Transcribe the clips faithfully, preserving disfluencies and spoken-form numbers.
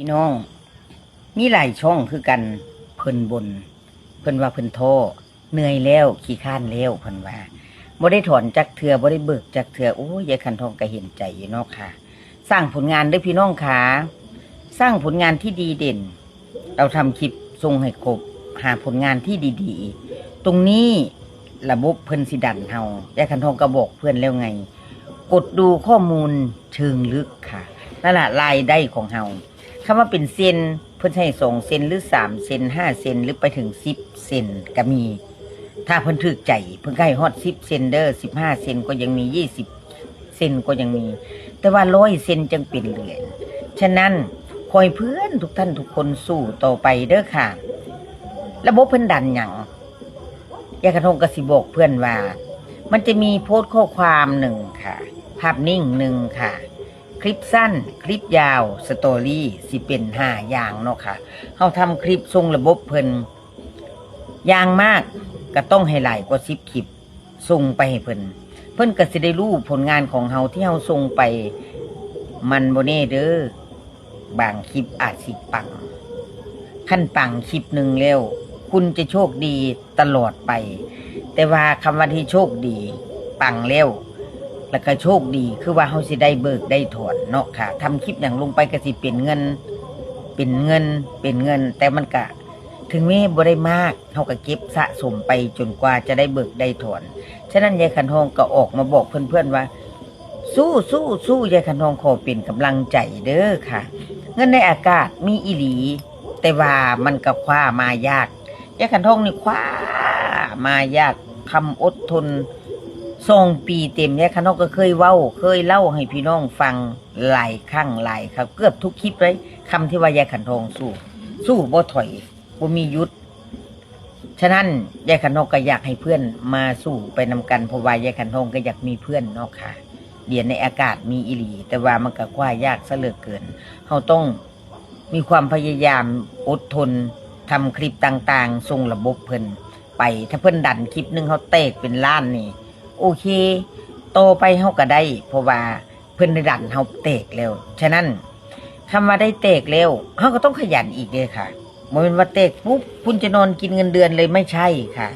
พี่น้อง มีหลายช่องคือกัน เพิ่นบ่น เพิ่นว่าเพิ่นท้อ เหนื่อยแล้ว ขี้คร้านแล้ว เพิ่นว่า บ่ได้ถอนจักเทื่อ บ่ได้เบิกจักเทื่อ โอ้ย ยายขันทองก็เห็นใจอยู่เนาะค่ะ สร้างผลงานเด้อพี่น้องค่ะ สร้างผลงานที่ดีเด่น เราทำคลิปส่งให้ครบ หาผลงานที่ดีๆ ตรงนี้ระบบเพิ่นสิดันเฮา ยายขันทองก็บอกเพื่อนแล้วไง กดดูข้อมูลเชิงลึกค่ะ นั่นล่ะรายได้ของเฮา คำว่าเป็นเซน เพิ่นให้สองเซน หรือสามเซน ห้าเซน หรือไปถึงสิบเซนก็มี ถ้าเพิ่นถูกใจ เพิ่นก็ให้ฮอดสิบเซนเด้อ สิบห้าเซนก็ยังมี ยี่สิบเซนก็ยังมี แต่ว่าร้อยเซนจั่งเป็นเหรียญ ฉะนั้นขอให้เพื่อนทุกท่านทุกคนสู้ต่อไปเด้อค่ะ ระบบเพิ่นดันหยัง ยายขันทองก็สิบอกเพื่อนว่า มันจะมีโพสต์ข้อความหนึ่งค่ะ ภาพนิ่งหนึ่งค่ะ คลิปสั้น คลิปยาว สตอรี่สิเป็นห้าอย่างเนาะค่ะ เฮาทำคลิปส่งระบบเพิ่น อย่างมากก็ต้องให้หลายกว่าสิบคลิป ส่งไปให้เพิ่น เพิ่นก็สิได้รู้ผลงานของเฮาที่เฮาส่งไป มันบ่แน่เด้อ บางคลิปอาจสิปัง คันปังคลิปหนึ่งแล้ว คุณจะโชคดีตลอดไป แต่ว่าคำว่าที่โชคดี ปังแล้ว แล้วก็โชคดี คือว่าเฮาสิได้เบิกได้ถอนเนาะค่ะ ทำคลิปหยังลงไปก็สิเป็นเงิน เป็นเงิน เป็นเงิน แต่มันก็ ถึงแม้บ่ได้มาก เฮาก็เก็บสะสมไปจนกว่าจะได้เบิกได้ถอน ฉะนั้นยายขันทองก็ออกมาบอกเพื่อนๆว่า สู้ สู้ สู้ ยายขันทองขอเป็นกำลังใจเด้อค่ะ เงินในอากาศมีอีหลี แต่ว่ามันก็คว้ามายาก ยายขันทองนี่คว้ามายาก คำอดทน สองปีเต็ม ยายขันทองก็เคยเว้า เคยเล่าให้พี่น้องฟังหลายครั้งหลายคราว เกือบทุกคลิปเลย คำที่ว่ายายขันทองสู้ สู้บ่ถอย บ่มีหยุด ฉะนั้นยายขันทองก็อยากให้เพื่อนมาสู้ไปนำกัน เพราะว่ายายขันทองก็อยากมีเพื่อนเนาะค่ะ เหรียญในอากาศมีอีหลี แต่ว่ามันก็คว้ายากซะเหลือเกิน เฮาต้องมีความพยายามอดทน ทำคลิปต่างๆ ส่งระบบเพิ่นไป ถ้าเพิ่นดันคลิปหนึ่งเฮาแตกเป็นล้านนี่ โอเค ต่อไปเฮาก็ได้ เพราะว่าเพิ่นได้ดันเฮาแตกแล้ว ฉะนั้น คำว่าได้แตกแล้ว เฮาก็ต้องขยันอีกเด้อค่ะ บ่แม่นว่าแตกปุ๊บ คุณจะนอนกินเงินเดือนเลย ไม่ใช่ค่ะ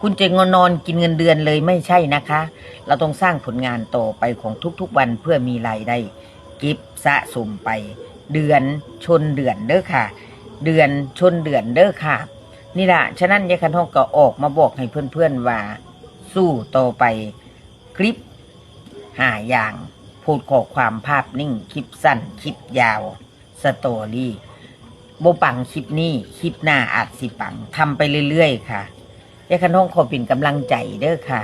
คุณจะนอนกินเงินเดือนเลย ไม่ใช่นะคะ เราต้องสร้างผลงานต่อไปของทุกๆวันเพื่อมีรายได้ เก็บสะสมไป เดือนชนเดือนเด้อค่ะ เดือนชนเดือนเด้อค่ะ นี่ล่ะ ฉะนั้นยายขันทองก็ออกมาบอกให้เพื่อนๆว่า สู้ต่อไป คลิปห้าอย่าง โพสต์ข้อความ ภาพนิ่ง คลิปสั้น คลิปยาว สตอรี่ บ่ปังคลิปนี้ คลิปหน้าอาจสิปัง ทำไปเรื่อยๆค่ะ ยายขันทองขอเป็นกำลังใจเด้อค่ะ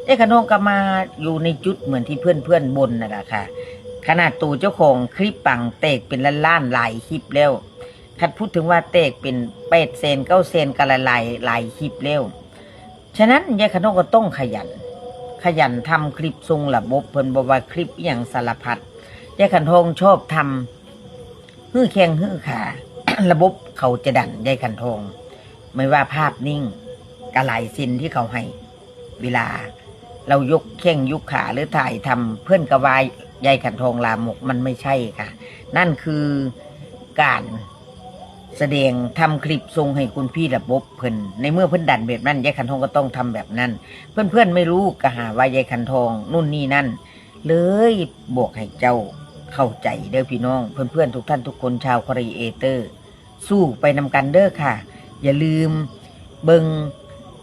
ยายขันทองก็มาอยู่ในจุดเหมือนที่เพื่อนๆบ่นนั่นล่ะค่ะ ขนาดตัวเจ้าของคลิปปังแตกเป็นล้านๆหลายคลิปแล้ว คันพูดถึงว่าแตกเป็นแปดแสน เก้าแสน ก็หลายๆหลายคลิปแล้ว ฉะนั้นยายขันทองก็ต้องขยัน ขยันทำคลิปส่งระบบ เพิ่นบอกว่าคลิปอิหยังสารพัด ยายขันทองชอบทำ ฮื้อแข้งฮื้อขา ระบบเขาจะดันยายขันทอง ไม่ว่าภาพนิ่ง ก็หลายเซนที่เขาให้ เวลาเรายกแข้งยกขาหรือถ่ายทำ เพื่อนก็ว่ายายขันทองลามก มันไม่ใช่ค่ะ นั่นคือการแสดง ทำคลิปส่งให้คุณพี่ระบบเพิ่น ในเมื่อเพิ่นดันแบบนั้น ยายขันทองก็ต้องทำแบบนั้น เพื่อนๆไม่รู้ก็หาว่ายายขันทองนู่นนี่นั่น เลยบอกให้เจ้าเข้าใจเด้อพี่น้อง เพื่อนๆทุกท่านทุกคน ชาวครีเอเตอร์ สู้ไปนำกันเด้อค่ะ อย่าลืมเบิ่ง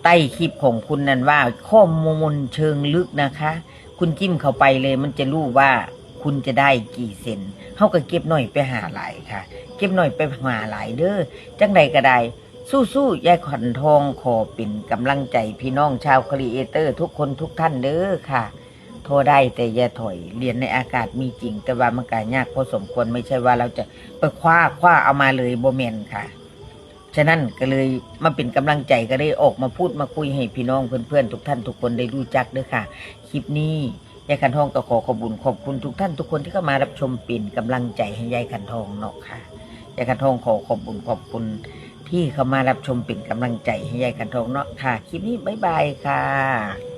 ใต้คลิปของคุณนั่นว่าข้อมูลเชิงลึกนะคะ คุณจิ้มเข้าไปเลย มันจะรู้ว่าคุณจะได้กี่เซน เฮาก็เก็บน้อยไปหาหลายค่ะ เก็บน้อยไปหาหลายเด้อ จั่งใดก็ได้ สู้ๆ ยายขันทองขอเป็นกำลังใจพี่น้องชาวครีเอเตอร์ทุกคนทุกท่านเด้อค่ะ ท้อได้แต่อย่าถอย เหรียญในอากาศมีจริง แต่ว่ามันก็ยากพอสมควร ไม่ใช่ว่าเราจะไปคว้า คว้าเอามาเลย บ่แม่นค่ะ ฉะนั้นก็เลยมาเป็นกำลังใจ ก็เลยออกมาพูดมาคุยให้พี่น้องเพื่อนๆทุกท่านทุกคนได้รู้จักเด้อค่ะ คลิปนี้ยายขันทองก็ขอขอบบุญขอบคุณทุกท่านทุกคนที่เข้ามารับชมเป็นกำลังใจให้ยายขันทองเนาะค่ะ ยายขันทองขอขอบบุญขอบคุณที่เข้ามารับชมเป็นกำลังใจให้ยายขันทองเนาะค่ะ คลิปนี้บ๊ายบายค่ะ